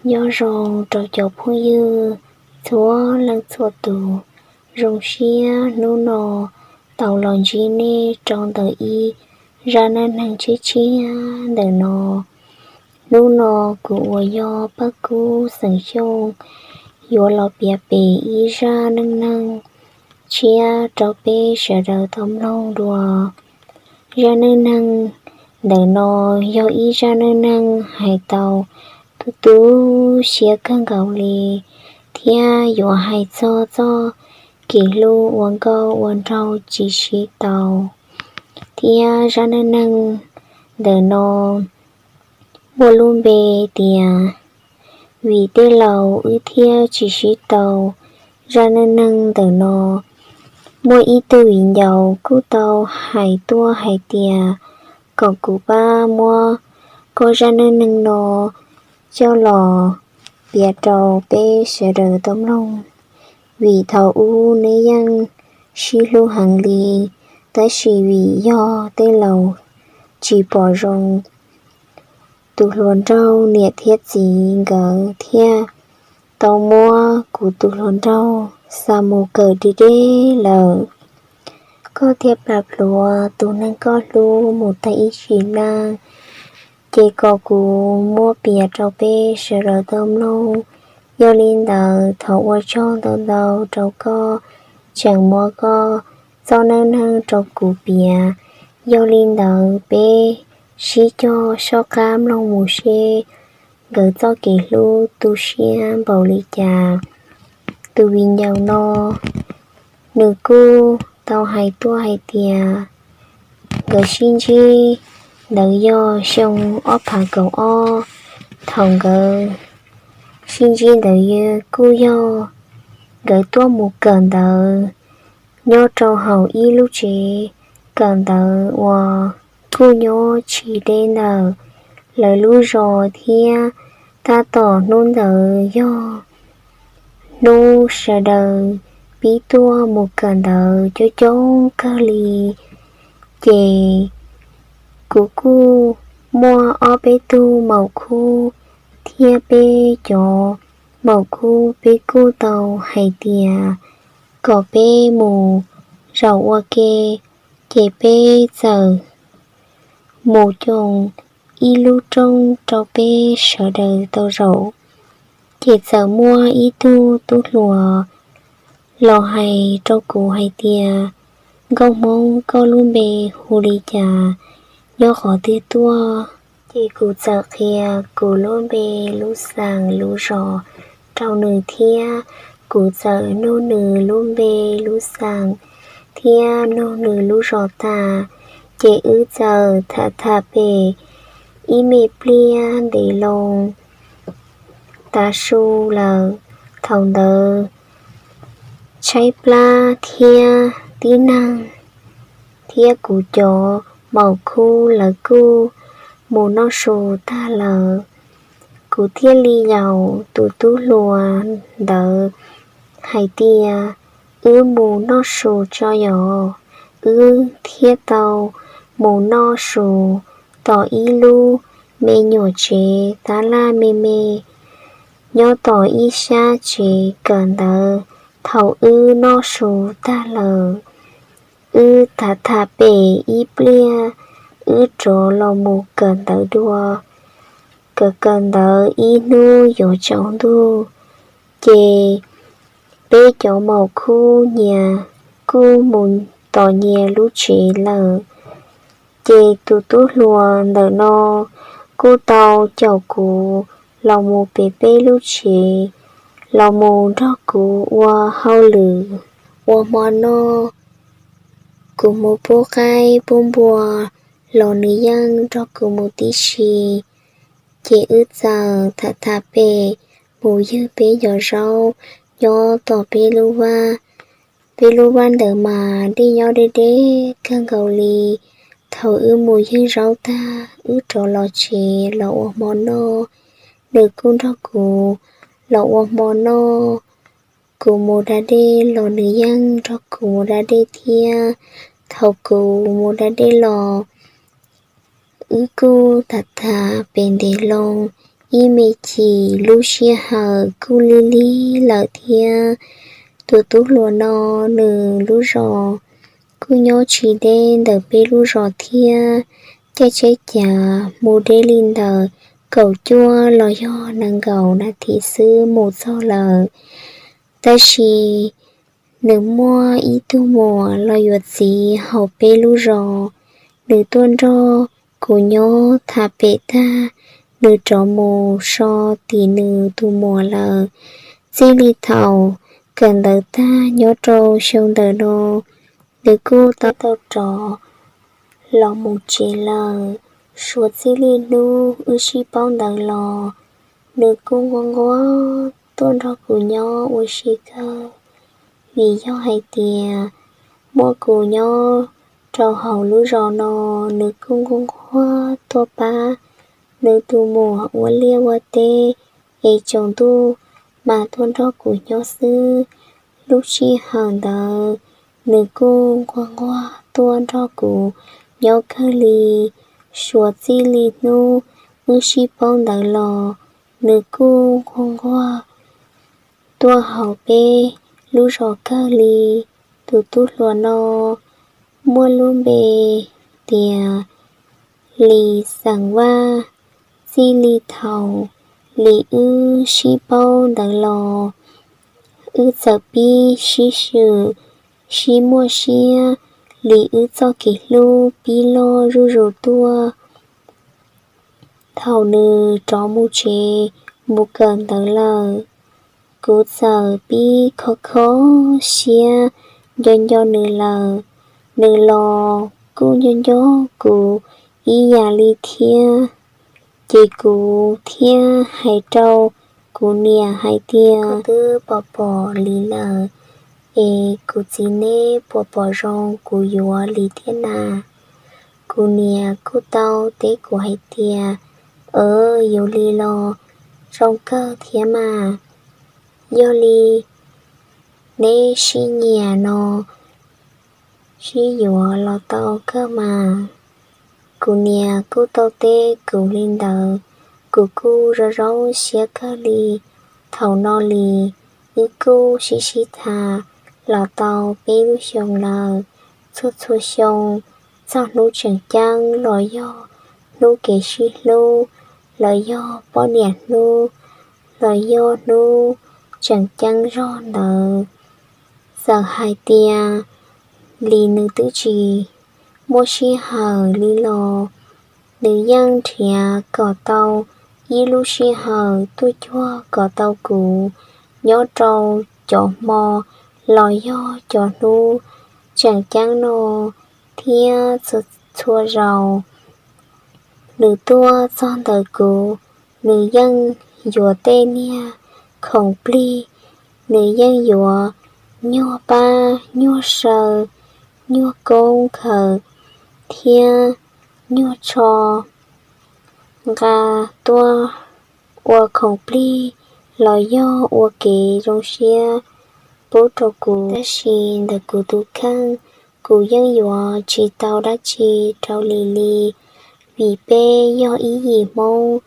Nyob zoo rau cov phooj ywg txhua leej txhua tus, zoo siab hnub no tau los ntsib nej rau ntawm ib zaj neej neeg tshiab tshiab ntawm no. Hnub no kuv uas yog Paj Kub xeem Xyooj yuav los piav pem ib zaj neej neeg tshiab rau peb sawv daws tau mloog dua. Zaj neej neeg ntawm no yog ib zaj neej neeg hais tau tu tu siab kawg nkaus li, thiab yuav hais txog txoj kev hlub ua nkauj ua nraug tsis sib tau. Thiab zaj neej neeg ntawm no muaj lub npe tias Vim Tej Laus Wb Thiaj Tsis Sib Tau. Zaj neej neeg ntawm no muaj ib tug viv ncaus kuj tau hais tuaj hais tias kom kuv pab muab koj zaj neej neeg no coj los piav rau peb sawv daws tau mloog, vim thaum ub neb yeej sib hlub heev li, tab sis vim yog tej laus tsis pom zoo tus hluas nraug niam thiab txiv nkawd thiaj tau muab kuv tus hluas nraug xa mus kawm deb deb lawm. Koj thiaj plam plhuav tus neeg koj hlub mus tag ib sim neej, ces kom kuv muab piav rau peb sawv daws tau mloog. Yog li ntawd thov ua tsaug ntau ntau rau koj tseem muab koj txoj neej neeg rau kuv piav. Yog li ntawd peb sib cog soj qab mloog mus seb nkawd txoj kev hlub tu siab npaum li cas. Tus viv ncaus no nws kuj tau hais tuaj hais tias nkawd sib ntsib ntawd yog xyoo ob phav kaum ob. Thaum nkawd sib ntsib ntawd kuj yog nkawd tuaj mus kawm ntawv nyob rau hauv ib lub tsev kawm ntawv uas kuj nyob tsis deb ntawm lawv lub zos thiab. Tab tom hnub ntawd yog hnub sawv daws pib tuaj mus kawm ntawv coob coob kawg li, ces kuv kuj muaj ob peb tug maum khub thiab peb cov maum khub peb kuj tau hais tias kom peb mus zaum ua ke, ces peb txawm mus coos ib lub roob rau peb sawv daws tau zaum. Ces txawm muaj ib tug tub hluas los hais rau kuv hais tias, Nkauj Hmoob, koj lub npe hu li cas, nyob qhov twg tuaj? Ces kuv txawm qhia kuv lub npe, lub xeem, lub zos rau nws thiab. Kuv txawm nug nws lub npe, lub xeem thiab nug nws lub zos tas, ces wb txawm tham tham pem ib me pliag ntev loo tav su lawm. Thaum ntawd tshaib plab thiab tib neeg thiab kuv cov maum khub lawv kuj mus noj su tag lawm. Kuv thiaj li yaum tus tub hluas ntawd hais tias, Wb mus noj su tso yom. Wb thiaj tau mus noj su tom ib lub me nyuam tsev tab laj me me nyob tom ib sab tsev kawm ntawv. Thaum wb noj su tag lawm, wb tham tham pem ib pliag, wb rov los mus kawm ntawv dua. Kawm kawm ntawv ib hnub yuav tsaus ntuj, ces peb cov maum khub nyias kuj mus tom nyias lub tsev lawm. Ces tus tub hluas ntawm no kuj tau caum kuv los mus pem peb lub tsev, los mus nrog kuv ua hauj lwm ua hmo noj. Kuv mus pub qaib pub npua los nws yeej nrog kuv mus tib si. Ces wb txawm tham tham pem mus ywg peb cov zaub nyob tom peb lub vaj. Peb lub vaj ntawd mas dej nyob deb deb kawg nkaus li. Thaum wb mus ywg zaub tag, wb rov los tsev los ua hmo noj. Nws kuj nrog kuv los ua hmo noj. Kuv mus da dej los nws yeej nrog kuv mus da dej thiab. Thaum kuv mus da dej los, wb kuj tham tham pem ntev loo, Ib me chim lub sij hawm kuj lig lig lawm thiab. Tus tub hluas no nws lub zos kuj nyob tsis deb ntawm peb lub zos thiab, caij tsheb cav mus deb li ntawm kaum cuaj los yog nees nkaum nas this xwb mus txog lawm. Tab sis nws muaj ib tug muam los yuav txiv hauv peb lub zos, nws tuaj nrog kuv nyob tham pem tag, nws rov mus so tim nws tus muam lawm. Txij li thaum kawm ntawv tag nyob rau xyoo ntawm no, nws kuj tau tau rov los mus tsev lawm. Suav txij li hnub wb sib paub ntawd los, nws kuj nquag nquag tuaj nrog kuv nyob ua si kawg. Vim yog hais tias muaj kuv nyob rau hauv lub zos no, nws kuj nquag nquag tuaj pab nws tus muam ua liaj ua teb, es tsaus ntuj mas tuaj nrog kuv nyob xwb. Lub sij hawm ntawd nws kuj nquag nquag tuaj nrog kuv nyob kawg li. Suav txij li hnub wb sib paub ntawd los, nws kuj nquag nquag tuaj hauv peb lub zos kawg li. Tus tub hluas no muaj lub npe tias Lis xeem Vaj. Txij li thaum Lis wb sib paub ntawd los, wb txawm pib sib swm, sib muaj siab li wb txoj kev hlub pib loj zuj zus tuaj. Thaum nws rov mus tsev mus kawm ntawv lawm, kuv txawm pib kho kho siab nco nco nws lawm. Nws los kuj nco nco kuv ib yam li thiab. Ces kuv thiaj hais rau kuv niam hais tias, Koj twb pom pom Lis lawm, es kuv txiv neb puas pom zoo kuv yuav Lis thiab na? Kuv niam kuj tau teb kuv hais tias, Aws, yuav Lis los zoo kawg thiab mas. Yog li neb sib nyiam no sib yuav los tau kawg mas. Kuv niam kuj tau teb kuv li ntawd, kuv kuj zoo zoo siab kawg li. Thaum no Lis wb kuj sib sib tham los tau peb lub xyoos lawm. Txhua txhua xyoo, txog hnub tseem ceeb los yog hnub kev sib hlub, los yog poj niam hnub, los yog hnub tseem ceeb zog ntawd, txawm hais tias Lis nws twb tsis muaj sij hawm li los, nws yeej nrhiav kom tau ib lub sij hawm tuaj cuag kom tau kuv nyob rau cov hmo los yog cov hnub tseem ceeb no thiab txhua zaus nws tuaj txog ntawm kuv, nws yeej yuav tej niag khoom plig, nws yeej yuav nyuag pab, nyuag saw, nyuag koob khaws thiab nyuag tsho nqa tuaj ua khoom plig los yog ua kev zoo siab pub rau kuv. Tab sis ntawm kuv tus kheej, kuv yeej yuav tsis tau dab tsi rau Lis li, vim peb yog ib yim Hmoob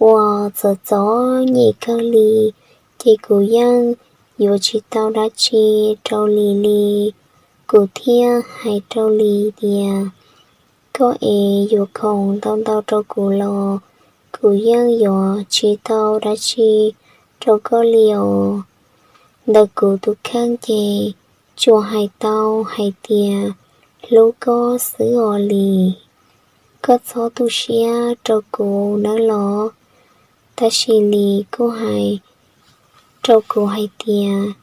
uas txom txom nyem kawg li, ces kuv yeej yuav tsis tau dab tsi rau Lis li. Kuv thiaj hais rau Lis tias, Koj es yuav khoom ntau ntau rau kuv los kuv yeej yuav tsis tau dab tsi rau koj li os. Ntawm kuv tus kheej ces tsuas hais tau hais tias hlub koj xwb os Lis. Koj txhob tu siab rau kuv nawb los. Tab sis Lis kuj hais rau kuv hais tias,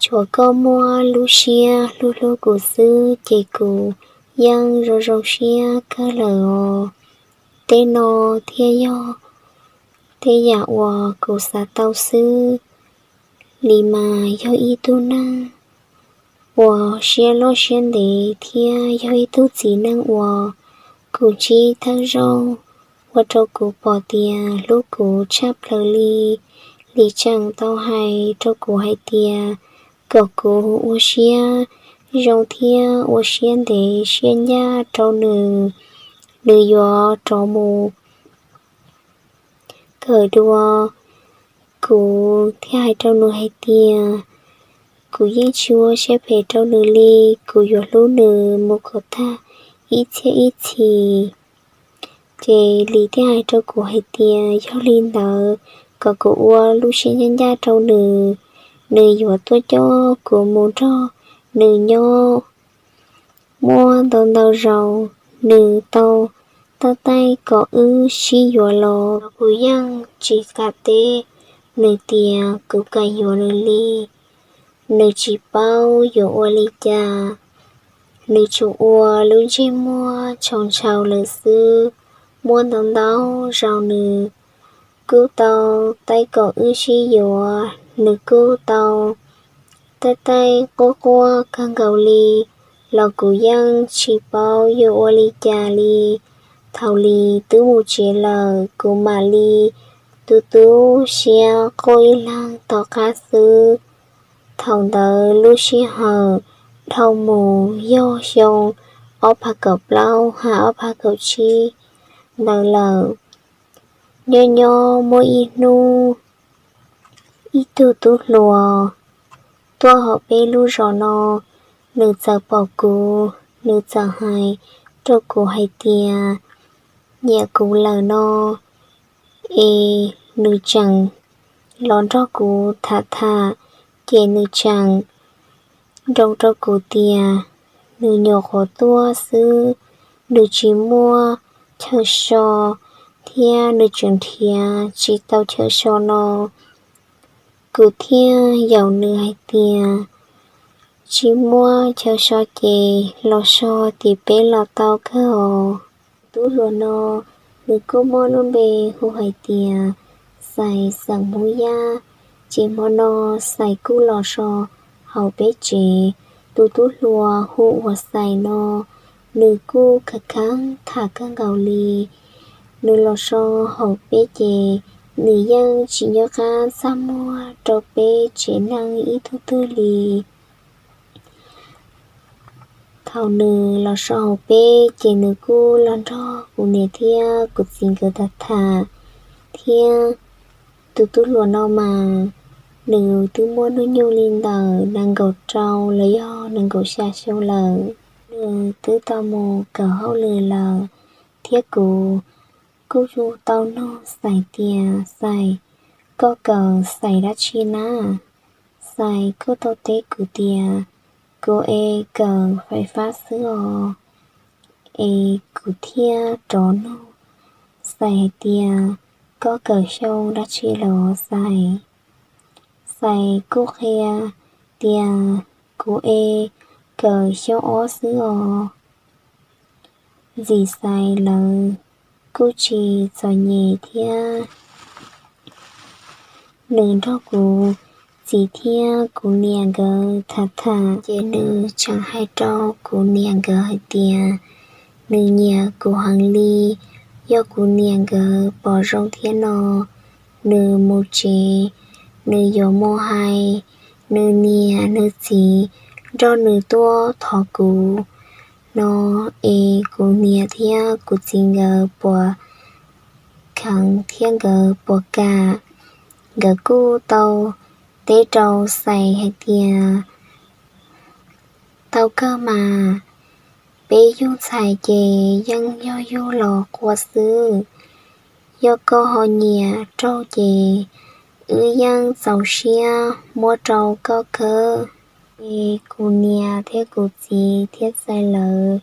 Tsuas koj muaj lub siab hlub hlub kuv xwb ces kuv yeej zoo zoo siab kawg lawm os. Tej no thiaj yog tej yam uas kuv xav tau xwb. Lis mas yog ib tug neeg uas siab loj siab ntev thiab yog ib tug txiv neej uas kuv ntsib thawj zaug, ua rau kuv pom tias hlub kuv tshaj plaws li. Lis tseem tau hais rau kuv hais tias kom kuv ua siab zoo thiab ua siab ntev siab ncaj rau nws, nws yuav rov mus kawm dua. Kuv thiaj hais rau nws hais tias kuv yeej tsis ua siab phem rau nws li, kuv yuav hlub nws mus kom tag ib txhiab ib txhis. Ces Lis thiaj hais rau kuv hais tias yog li ntawd kom kuv ua lub siab ncaj ncaj rau nws, nws yuav tuaj coj kuv mus nrog nws nyob. Muaj ntau ntau zaus nws tau tab taij kom wb sib yuav los kuv yeej tsis kam teb nws tias kuv kam yuav nws li. Nws tsis paub yuav ua li cas, nws tsuas ua lub ntsej muag tshau ntshau lawm xwb. Muaj ntau ntau zaus nws kuj tau taij kom wb sib yuav, nws kuj tau tab taij quaj quaj kawg nkaus li, los kuv yeej tsis paub yuav ua li cas li. Thaum Lis twb mus tsev lawm, kuv mam li tu tu siab quaj ib leeg tom qab xwb. Thaum ntawd lub sij hawm dhau mus yog xyoo ob phav kaum plaub hab ob phav kaum tsib ntawd lawm. Nyob nyob muaj ib hnub, ib tug tub hluas tuaj hauv peb lub zos no, nws txawm pom kuv, nws txawm hais rau kuv hais tias nyiam kuv lawm no, es nws tseem los nrog kuv tham tham, ces nws tseem nroo rau kuv tias nws nyuam qhuav tuaj xwb, nws tsis muaj chaw so, thiab nws tseem nrhiav tsis tau chaw so no. Kuv thiaj yaum nws hais tias tsis muaj chaw so ces los so tim peb los tau kawg os. Tub hluas no, nws kuj muaj lub npe hu hais tias Xais xeem Hmoob Yaj, ces hmo no Xais kuj los so hauv peb tsev. Tus tub hluas hu ua Xais no, nws kuj khav kheeb tham kawg nkaus li. Nws los so hauv peb ces nws yeej tsis nyob qab txaj muag rau peb tsev neeg ib tug twg li. Thaum nws los so hauv peb ces nws kuj los nrog kuv niam thiab kuv txiv nkawd tham tham, thiab tus tub hluas no mas nws twb muaj hnub nyoog li ntawm nees nkaum rau los yog nees nkaum xya xyoo lawm. Nws twb tau mus kawm hauj lwm lawm, thiab kuv kuj tau nug Xais tias, Xais, koj kawm Xais dab tsi na? Xais kuj tau teb kuv tias, Kuv es kawm fais fab xwb os. Es kuv thiaj rov nug Xais hais tias, Koj kawm xyoo dab tsi los Xais? Xais kuj qhia tias, Kuv es kawm xyoo ob xwb os. Ntxim Xais lawv kuj tsis txom nyem thiab. Nws nrog kuv txiv thiab kuv niam nkawd tham tham, ces nws tseem hais rau kuv niam nkawd hais tias nws nyiam kuv heev li. Yog kuv niam nkawd pom zoo thiab no, nws mus tsev, nws yuav mus hais nws niam nws txiv nrog nws tuaj thov kuv no, es kuv niam thiab kuv txiv nkawd puas kheev thiab nkawd puas kam. Nkawd kuj tau teb rau Xais hais tias, Tau kawg mas, peb yug ntxhais ces yeej yog yug los qua xwb. Yog koj ho nyiam raug ces wb yeej txaus siab muab rau koj kawg. Es kuv niam thiab kuv txiv thiab Xais lawv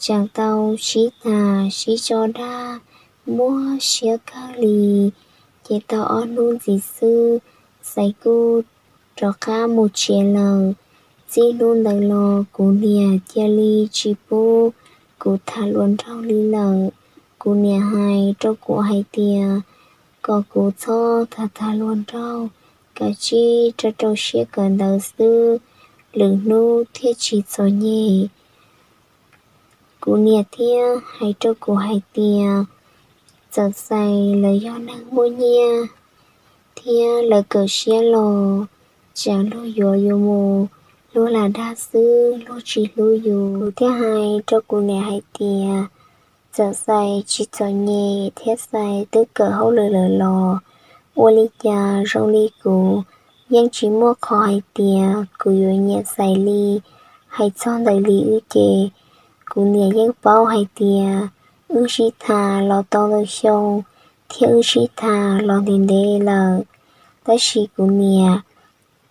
tseem tau sib tham sib tso dag muaj siab kawg li. Ces tau ob hnub ntxiv xwb, Xais kuj rov qab mus tsev lawm. Txij hnub ntawd los kuv niam cia li tsis pub kuv tham hluas nraug li lawm. Kuv niam hais rau kuv hais tias kom kuv txhob tham tham hluas nraug, kav tsij rau rau siab kawm ntawv xwb, lwm hnub thiaj tsis txom nyem. Kuv niam thiab hais rau kuv hais tias txawm Xais lawv yog neeg muaj nyiaj thiab lawv kawm siab los tsam luag yuav yus mus luag lam dag xwb, luag tsis hlub yus. Kuv thiaj hais rau kuv niam hais tias Txawm Xais tsis txom nyem thiab Xais twb kawm hauj lwm lawm los, ua li cas zoo li kuv yeej tsis muaj qhov hais tias kuv yuav nyiam Xais li. Hais txog ntawm Lis wb ces, kuv niam yeej paub hais tias wb sib tham los tau ntau xyoo thiab wb sib tham los ntev ntev lawm, tab sis kuv niam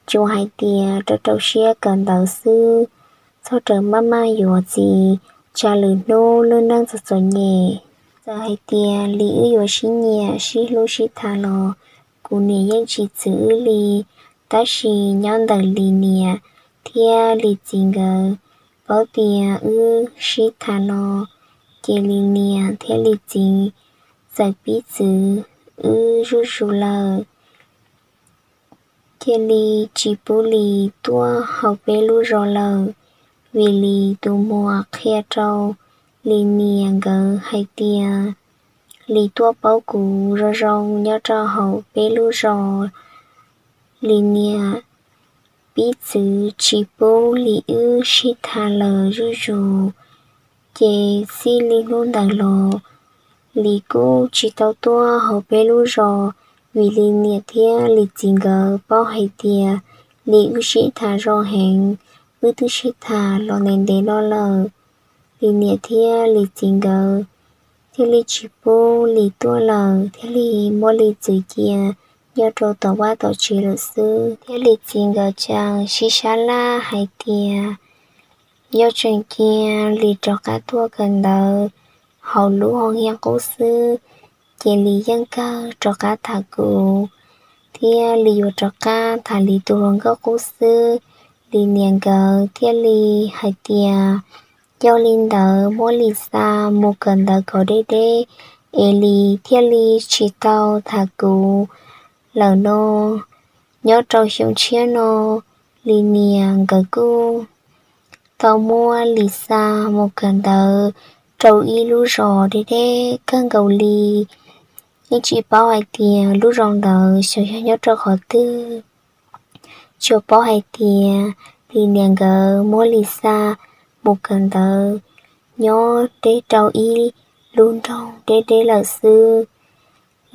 tsuas hais tias rau rau siab kawm ntawv xwb, txhob rawm maj maj yuav txiv, tsam lwm hnub lub neej txom txom nyem. Txawm hais tias Lis wb yuav sib nyiam sib hlub sib tham los, kuv niam yeej tsis txwv wb li. Tab sis nyob ntawm Lis niam thiab Lis txiv nkawd paub tias wb sib tham no, ces Lis niam thiab Lis txiv txawm pib txwv wb zuj zus lawm. Cia li tsis pub Lis tuaj hauv peb lub zos lawm, vim Lis tus muam qhia rau Lis niam nkawd hais tias Lis tuaj paub kuv zoo zoo nyob rau hauv peb lub zos. Lis niam pib txwv tsis pub Lis wb sib tham lawm zuj zus, ces txij li hnub ntawd los Lis kuj tsis tau tuaj hauv peb lub zos, vim Lis niam thiab Lis txiv nkawd paub hais tias Lis wb sib tham zoo heev, wb twb sib tham los ntev ntev no lawm. Lis niam thiab Lis txiv nkawd thiaj li tsis pub Lis tuaj lawm, thiaj li muab Lis txwv cia nyob rau tom vaj tom tsev lawm xwb. Thiab Lis txiv nkawd tseem sib sab laj hais tias yog tseem cia Lis rov qab tuaj kawm ntawv hauv lub hoo hias qub xwb, ces Lis yeej kawg rov qab tham kuv, thiab Lis yuav rov qab tham Lis tus hluas nkauj qub xwb. Lis niam nkawd thiaj li hais tias yog li ntawd muab Lis xa mus kawm ntawv kom deb deb, es Lis thiaj li tsis tau tham kuv lawm no. Nyob rau xyoo tshiab no, Lis niam nkawd kuj tau muab Lis xa mus kawm ntawv rau ib lub zos deb deb kawg nkaus li. Yeej tsis paub hais tias lub zos ntawd xyov yog nyob rau qhov twg. Tsuas paub hais tias Lis niam nkawd muab Lis xa mus kawm ntawv nyob deb rau ib lub nroog deb deb lawm xwb.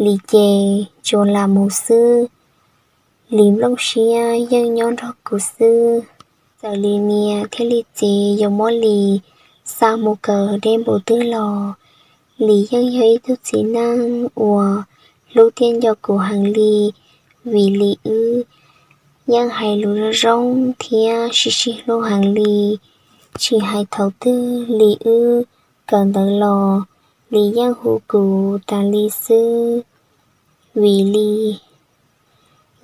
Lis ces tsuas lam mus xwb, Lis nplooj siab yeej nyob nrog kuv xwb. Txawm Lis niam thiab Lis txiv yuav muab Lis xa mus kawm deb npaum twg los, Lis yeej yog ib tug txiv neej uas hlub thiab nco kuv heev li, vim Lis wb yeej hais lus zoo zoo thiab sib sib hlub heev li. Tsis hais thaum twg Lis wb kawm ntawv los, Lis yeej hu kuv tas li xwb, vim Lis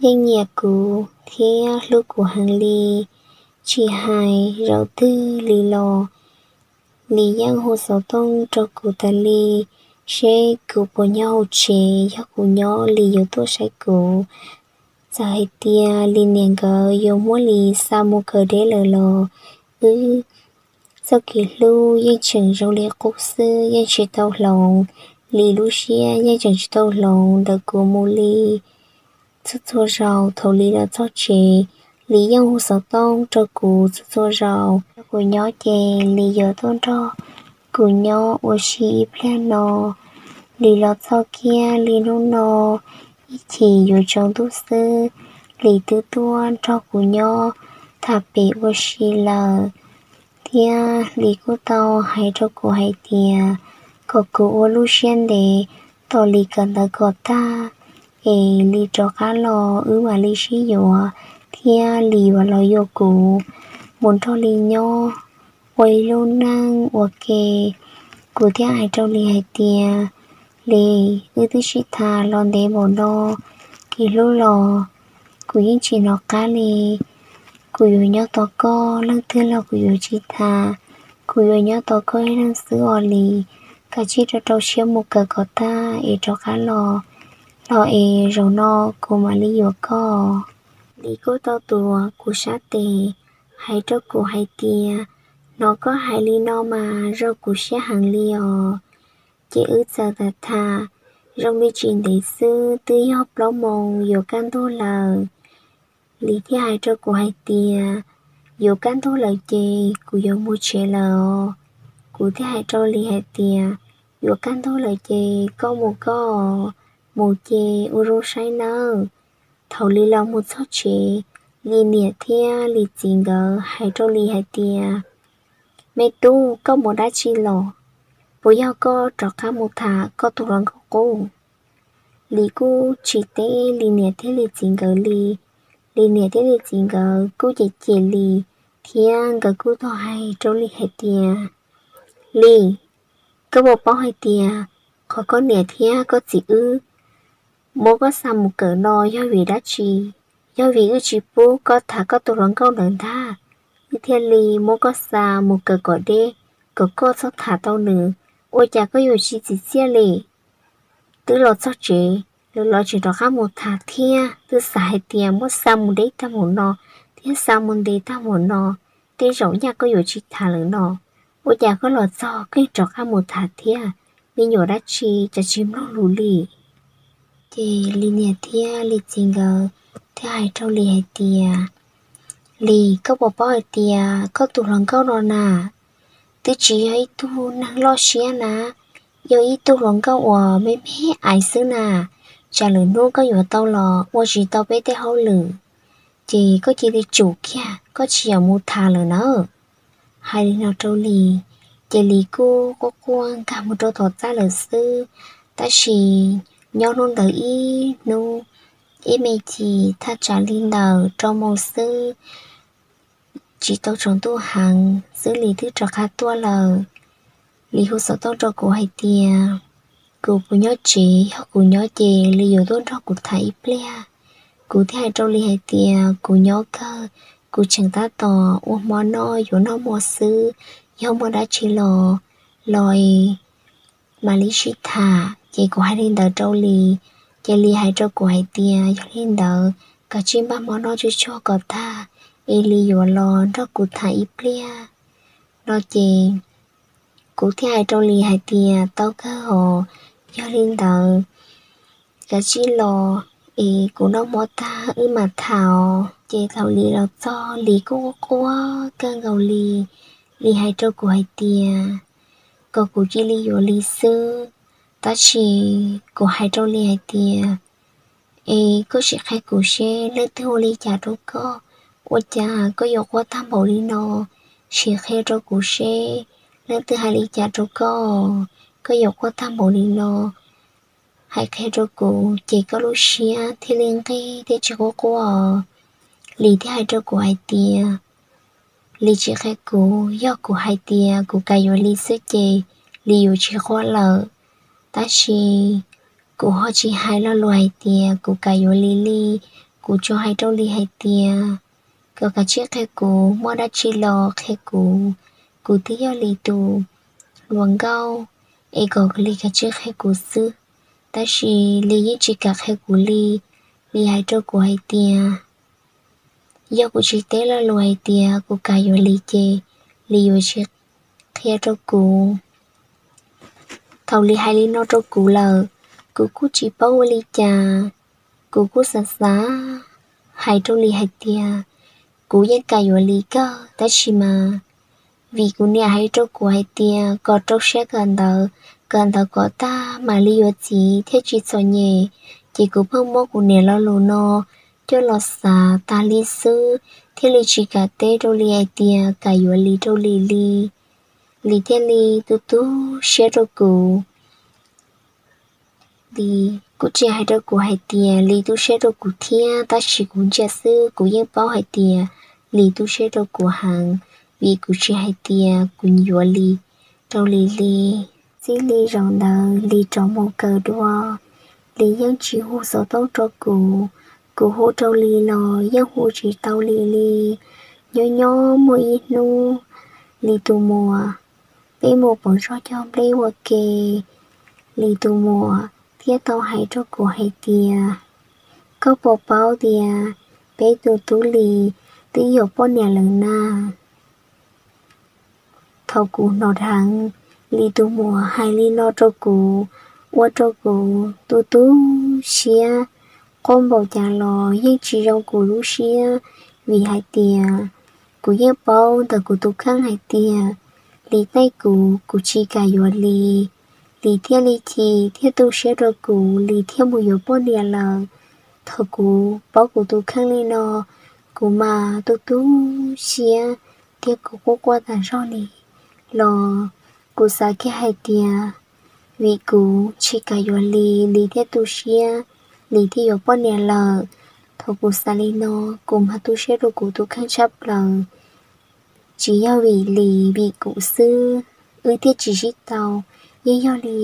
yeej nyiam kuv thiab hlub kuv heev li. Tsis hais zaum twg li los, Lis yeej hu xov tooj rau kuv tas li, seb kuv puas nyob hauv tsev, yog kuv nyob Lis yuav tuaj saib kuv. Txawm hais tias Lis niam nkawd yuav muab Lis xa mus kawm deb lawm los, wb txoj kev hlub yeej tseem zoo li qub xwb, yeej tsis tau hloov. Lis lub siab yeej tseem tsis tau hloov ntawm kuv mus li. Txhua txhua zaus thaum Lis los txog tsev, Lis yeej hu xov tooj rau kuv txhua txhua zaus. Kuv nyob ces Lis yuav tuaj nrog kuv nyob ua si ib pliag no. Lis los txog kiag li hnub no, ib chim yuav tsaus ntuj xwb, Lis twb tuaj nrog kuv nyob tham pem ua si lawm. Thiab Lis kuj tau hais rau kuv hais tias kom kuv ua lub siab ntev tos Lis kawm ntawv kom tag, es Lis rov qab los wb mam li sib yuav, thiab Lis yuav los yuav kuv mus nrog Lis nyob ua ib lub neej ua ke. Kuv thiaj hais rau Lis hais tias, Lis, wb twb sib tham los ntev npaum no, kev hlub los kuv yeej tsis hnov qab li. Kuv yuav nyob tos koj, leej twg los kuv yuav tsis tham. Kuv yuav nyob tos koj ib leeg xwb os Lis. Kav tsij rau rau siab mus kawm kom tag es rov qab los, los es zaum no kuv mam li yuav koj. Lis kuj tau tuav kuv sab tes, hais rau kuv hais tias, Hnov koj hais li no mas zoo kuv siab heev li os. Ces wb txawm tham tham, zoo li tsis ntev xwb twb yog plaub moos yuav kaj ntug lawm. Lis thiaj hais rau kuv hais tias, Yuav kaj ntug lawm ces kuv yuav mus tsev lawm os. Kuv thiaj hais rau Lis hais tias, yuav kaj ntug lawm ces koj mus koj, mus ces ua zoo saib nawb. Thaum Lis los mus txog tsev, Lis niam thiab Lis txiv nkawd hais rau Lis hais tias, Me tub, koj mus dab tsi los? Puas yog koj rov qab mus tham koj tus hluas nkauj qub? Lis kuj tsis teb Lis niam thiab Lis txiv nkawd li. Lis niam thiab Lis txiv nkawd kuj cem cem Lis, thiab nkawd kuj tau hais rau Lis hais tias, Lis, koj puas paub hais tias qhov koj niam thiab koj txiv wb muab koj xa mus kawm no yog vim dab tsi? Yog vim wb tsis pub koj tham koj tus hluas nkauj ntawd ntag, wb thiaj li muab koj xa mus kawm kom deb, kom koj txhob tham tau nws. Ua cas koj yuav tsis txiv txiaj li? Twb los txog tsev, lawv los tseem rov qab mus tham thiab, twb xav hais tias muab xa mus deb tag mus no thiab xa mus ntev tag mus no, tej zaum nyaj koj yuav tsis tham lawm no. Ua cas koj los txog koj rov qab mus tham thiab? Me nyuam dab tsi cas tsis mloog lus li? Ces Lis niam thiab Lis txiv nkawd thiaj hais rau Lis hais tias, Lis, koj puas paub hais tias koj tus hluas nkauj no na, twb tsis yog ib tug neeg loj siab na, yog ib tug hluas nkauj uas me me aiv xwb na. Tsam lwm hnub koj yuav tau los ua tsis tau peb tej hauj lwm, ces koj cia li tsum kiag, koj tsis yam mus tham lawm nawb. Hais li no rau Lis, ces Lis kuj quaj quaj nkag mus rau tom txaj lawm xwb. Tab sis nyob hnub ntawd ib hnub, ib me chim thaj tsam li ntawm rau moos xwb, tsis tau tsaus ntuj heev xwb Lis twb rov qab tuaj lawm. Lis hu xov tooj rau kuv hais tias kuv puas nyob tsev, yog kuv nyob ces Lis yuav tuaj nrog kuv tham ib pliag. Kuv thiaj hais rau Lis hais tias kuv nyob kawg, kuv tseem tab tom ua hmo noj, yuav noj hmo xwb, yog muaj dab tsi los, los mam li sib tham. Ces kuv hais li ntawd rau Lis, ces Lis hais rau kuv hais tias yog li ntawd, kav tsij npaj hmo noj tsuag tsuag kom tag, es Lis yuav los nrog kuv tham ib pliag no ces kuv thiaj hais rau Lis hais tias tau kawg os, yog li ntawd kav tsij los es kuv noj hmo tag wb mam tham os. Ces thaum Lis los txog Lis kuj quaj kawg nkaus li. Lis hais rau kuv hais tias kom kuv cia li yuav Lis xwb. Tab sis kuv hais rau Lis hais tias, es koj sim qhia kuv seb leej twg ua li cas rau koj, ua cas koj yuav quaj tag npaum li no? Sim qhia rau kuv seb leej twg hais li cas rau koj, koj yuav quaj tag npaum li no. Hais qhia rau kuv ces koj lub siab thiaj li nqig thiaj tsis quaj quaj. Lis thiaj hais rau kuv hais tias, Lis tsis qhia kuv, yog kuv hais tias kuv kam yuav Lis xwb ces Lis yuav tsis quaj lawm. Tab sis kuv ho tsis hais lo lus hais tias kuv kam yuav Lis li. Kuv tsuas hais rau Lis hais tias kom kav tsij qhia kuv, muaj dab tsi los qhia kuv, kuv twb yog Lis tus hluas nkauj, es kom Lis kav tsij qhia kuv xwb. Tab sis Lis yeej tsis kam qhia kuv li. Lis hais rau kuv hais tias yog kuv tsis teb lo lus hais tias kuv kam yuav Lis ces Lis yuav tsis qhia rau kuv. Thaum Lis hais li no rau kuv lawm, kuv kuj tsis paub ua li cas. Kuv kuj xav xav hais rau Lis hais tias kuv yeej kam yuav Lis kawg tab sis mas vim kuv niam hais rau kuv hais tias kom rau siab kawm ntawv, kawm ntawv kom tag mam li yuav txiv thiaj tsis txom nyem, ces kuv pheej muab kuv niam lo lus no coj los xav tas li xwb, thiaj li tsis kam teb rau Lis hais tias kam yuav Lis rau Lis li. Lis thiaj li tu tu siab rau kuv. Lis kuj tsis hais rau kuv hais tias Lis tu siab rau kuv thiab, tab sis kuv ntsia xwb kuv yeej paub hais tias Lis tu siab rau kuv heev, vim kuv tsis hais tias kuv yuav Lis rau Lis li. Txij li zaum ntawd Lis rov mus kawm dua, Lis yeej tsis hu xov tooj rau kuv, kuv hu rau Lis los yeej hu tsis tau Lis li. Nyob nyob muaj ib hnub, Lis tus muam, peb mus pauv zog cog nplej ua ke, Lis tus muam thiaj tau hais rau kuv hais tias, koj puas paub tias peb tus tub Lis twb yuav poj niam lawm na? Thaum kuv hnov dheev Lis tus muam hais li no rau kuv, ua rau kuv tu tu siab, quaj npaum cas los yeej tsis zoo kuv lub siab, vim hais tias kuv yeej paub ntawm kuv tus kheej hais tias Lis tej kuv, kuv tsis kam yuav Lis. Lis thiaj li chim thiab tu siab rau kuv, Lis thiaj mus yuav poj niam lawm. Thaum kuv paub kuv tus kheej li no, kuv mas tu tu siab thiab kuv quaj quaj tas zog li los kuv xav kiag hais tias vim kuv tsis kam yuav Lis, Lis thiaj tu siab, Lis thiaj yuav poj niam lawm. Thaum kuv xav li no, kuv mas tu siab rau kuv tus kheej tshaj plaws. Tsis yog vim Lis, vim kuv xwb wb thiaj tsis sib tau. Yeej yog li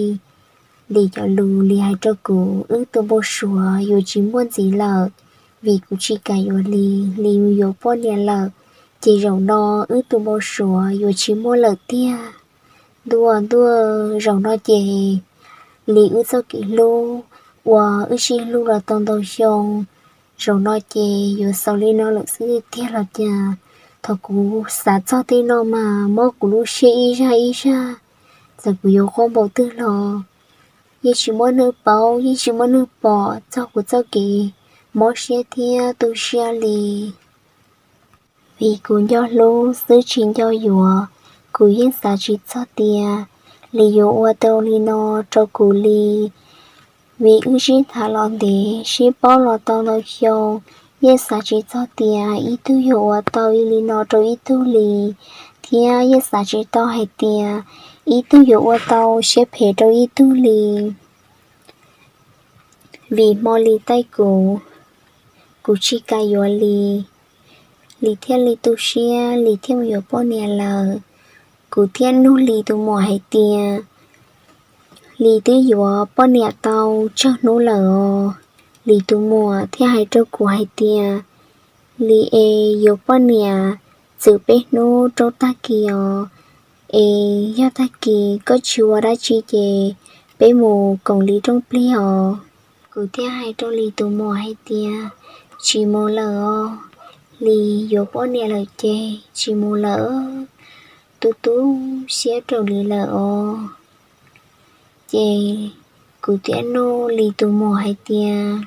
Lis cov lus, Lis hais rau kuv, wb tus npau suav yuav tsis muaj ntxiv lawm, vim kuv tsis kam yuav Lis, Lis mus yuav poj niam lawm, ces zaum no wb tus npau suav yuav tsis muaj lawm tiag. Ntuj ntuj, zaum no ces Lis wb txoj kev hlub uas wb sib hlub los tau ntau xyoo, zaum no ces yuav xaus li no lawm xwb tiag los cas. Thaum kuv xav txog tej no mas mob kuv lub siab ib zaj ib zaj, txawm kuv yuav quaj npaum twg los yeej tsis muaj neeg paub, yeej tsis muaj neeg pom txog kuv txoj kev mob siab thiab tu siab li. Vim kuv nco hlub xwb tsis nco yuav, kuv yeej xav tsis txog tias Lis yuav ua tau li no rau kuv li. Vim wb sib tham los ntev, sib paub los tau ntau xyoo, yeej xav tsis txog tias ib tug yuav ua tau li no rau ib tug li, thiab yeej xav tsis tau hais tias ib tug yuav ua tau siab phem rau ib tug li. Vim hmo Lis taij kuv, kuv tsis kam yuav Lis, Lis thiaj li tu siab, Lis thiaj mus yuav poj niam lawm. Kuv thiaj nug Lis tus muam hais tias, Lis twb yuav poj niam tau tsawg hnub lawm os? Lis tus muam thiaj hais rau kuv hais tias, Lis es yuav poj niam txwm peb hnub rau tag kis os, es yog tag kis koj tsis ua dab tsi ces peb mus koom Lis rooj plig os. Kuv thiaj hais rau Lis tus muam hais tias, Tsis mus lawm os, Lis yuav poj niam lawm ces tsis mus lawm, tu tu siab rau Lis lawm os. Ces kuv thiaj nug Lis tus muam hais tias,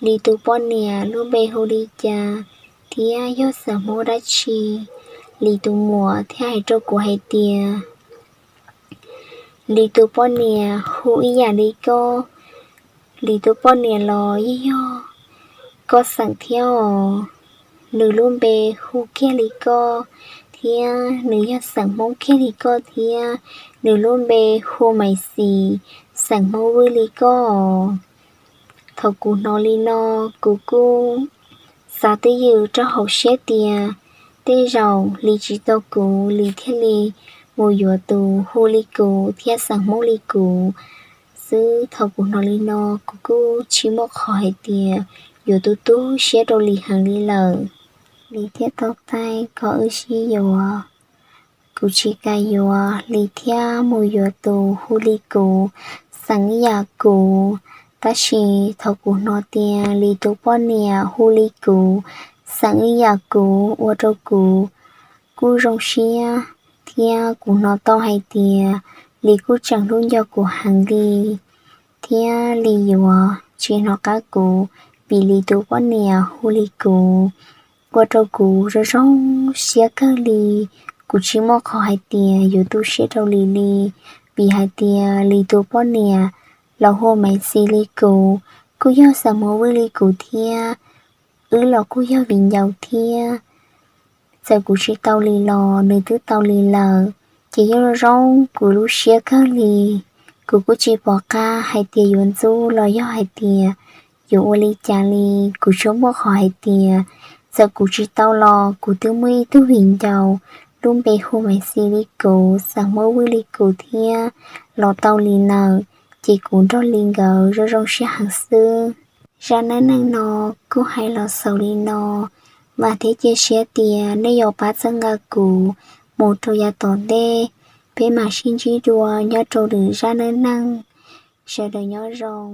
Lis tus poj niam lub npe hu li cas thiab yog xeem Hmoob dab tsi? Lis tus muam thiaj hais rau kuv hais tias, Lis tus poj niam hu ib yam li koj, Lis tus poj niam los yeej yog koj xeem thiab os. Nws lub npe hu kiag li koj thiab nws yog xeem Hmoob kiag li koj thiab, nws lub npe hu Maiv Xis, xeem Hmoob Vwj li koj os. Thaum kuv hnov li no, kuv kuj xav twj ywm rau hauv siab tias tej zaum Lis tsis tau kuv, Lis thiaj li mus yuav tus hu li kuv thiab xeem Hmoob li kuv xwb. Thaum kuv hnov li no, kuv kuj tsis muaj qhov hais tias yuav tu tu siab rau Lis heev li lawm. Lis thiaj tau taij kom wb sib yuav. Kuv tsis kam yuav, Lis thiaj mus yuav tus hu li kuv, xeem ib yam kuv. Tab sis thaum kuv hnov tias Lis tus poj niam hu li kuv, xeem ib yam kuv, ua rau kuv kuj zoo siab, thiab kuv hnov tau hais tias Lis kuj tseem hlub nco kuv heev li, thiab Lis yuav tsis hnov qab kuv, vim Lis tus poj niam hu li kuv, ua rau kuv zoo zoo siab kawg li. Kuv tsis muaj qhov hais tias yuav tu siab rau Lis li, vim hais tias Lis tus poj niam los hu Maiv Xis li kuv, kuj yog xeem Hmoob Vwj li kuv thiab, wb los kuj yog viv ncaus thiab. Txawm kuv tsis tau Lis los nws twb tau Lis lawm, ces yeej zoo zoo kuv lub siab kawg li. Kuv kuj tsis pom qab hais tias yuav ntxub los yog hais tias yuav ua li cas li. Kuv tsuas muaj qhov hais tias txawm kuv tsis tau los kuv twb muaj ib tug viv ncaus lub npe hu Maiv Xis li kuv, xeem Hmoob Vwj li kuv thiab, los tau Lis lawm, ces kuv nrog Lis nkawd zoo zoo siab heev xwb. Zaj neej neeg no kuj hais los xaus li no. Vam thiab cia siab tias nej yuav pab txhawb nqa kuv mus rau yav tom ntej, peb mam sib ntsib dua nyob rau lwm zaj neej neeg. Sawv daws nyob zoo.